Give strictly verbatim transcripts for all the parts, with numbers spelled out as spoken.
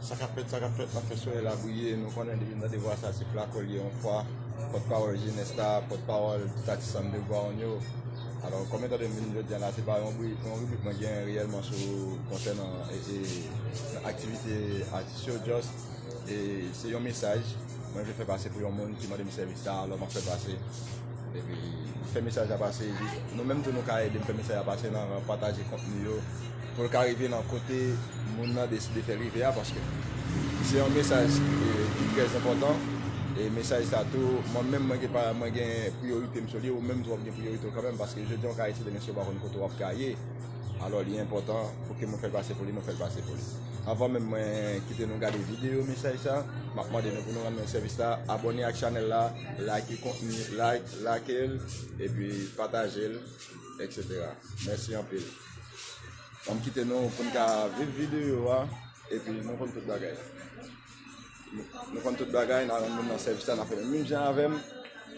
Sa k ap fèt, sa k ap fèt, n ap fè solèy la briye. Nou konnen depi n tande vwa sa, se Flaco l ye yon fwa, pòtpawòl jenès la, pòtpawòl tout atis underground yo. Alò, kòm etan de m vin jodi a la, se pa yon bri-, yon ribrik mwen gen reyèlman sou konsènan e, e, aktivite atis yo, just, e se yon mesaj mwen vle fè pase pou yon moun ki mande m sèvis la, alò m ap fè pase. Epi, fè mesaj la pase, jis, nou menm tou nou ka ede m fè mesaj la pase nan pataje kontni yo, pou l ka rive nan kote moun nan deside fè rive a, paske se yon mesaj, e, ki trè enpòtan. E mesaj sa tou, mwen menm, mwen gen pa, mwen gen priyorite m sou li, ou menm tou w ap gen priyorite w kanmenm, paske jodi a w ka etidye, men si w pa konn kote w ap ka ye, alò li enpòtan pou ke mwen fè l pase pou li, nou fè l pase pou li. Anvan menm mwen kite nou gade videyo mesaj sa, m ap mande nou pou nou rann mwen sèvis la, abòne ak chanèl la, like kontni, like, like l, epi pataje l, et cetera. Mèsi anpil. Ann kite nou pou n ka viv videyo a, epi nou konn tout bagay. Nou konn tout bagay, n a rann moun nan sèvis la, n a fè menm jan avè m,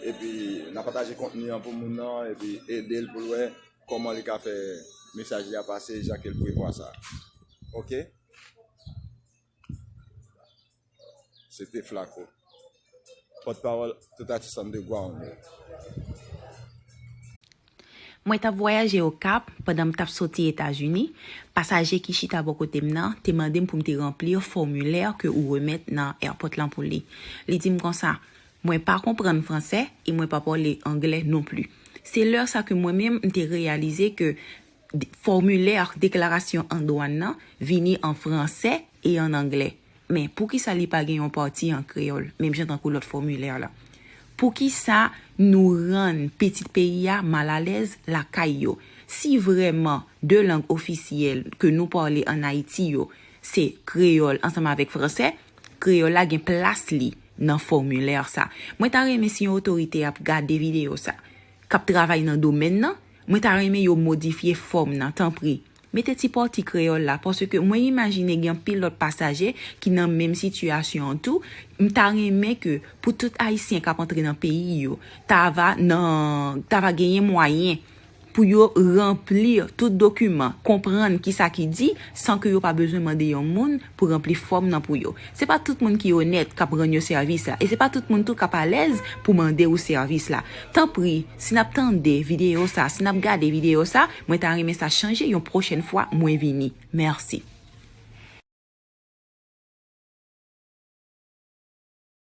epi n a pataje kontni an pou moun nan, epi ede l pou l wè kòman li ka fè mesaj li a pase jan ke l prevwa sa. Oke? Se te Flaco, pòtpawòl tout atis underground yo. Mwen t ap vwayaje Okap pandan m t ap soti Etazini. Pasaje ki chita bò kote m nan te mande m pou m te ranpli fòmilè ke ou remèt nan èpòt lan pou li. Li di m konsa, mwen pa konprann fransè e mwen pa pale anglè non pli. Se lè sa ke mwen menm m te reyalize ke fòmilè deklarasyon an dwàn nan vini an fransè e an anglè. Men poukisa li pa gen yon pati an kreyòl, menm jan tankou lòt fòmilè la? Poukisa nou rann pitit peyi a malalèz lakay yo? Si vrèman de lang ofisyèl ke nou pale ann Ayiti yo se kreyòl ansanm avèk fransè, kreyòl la gen plas li nan fòmilè sa. Mwen ta renmen si yon otorite ap gade videyo sa, k ap travay nan domèn nan, mwen ta renmen yo modifye fòm nan, tanpri. Mete ti pati kreyòl la, paske mwen imajine gen anpil lòt pasaje ki nan menm sitiyasyon an tou. M ta renmen ke pou tout Ayisyen k ap antre nan peyi yo, ta va nan, ta va genyen mwayen pou yo ranpli tout dokiman, konprann kisa ki di, san ke yo pa bezwen mande yon moun pou ranpli fòm nan pou yo. Se pa tout moun ki onèt k ap rann yo sèvis la, e se pa tout moun tou k ap alèz pou mande ou sèvis la. Tanpri, si n ap tande videyo sa, si n ap gade videyo sa, mwen ta renmen sa chanje yon pwochèn fwa mwen vini. Mèsi.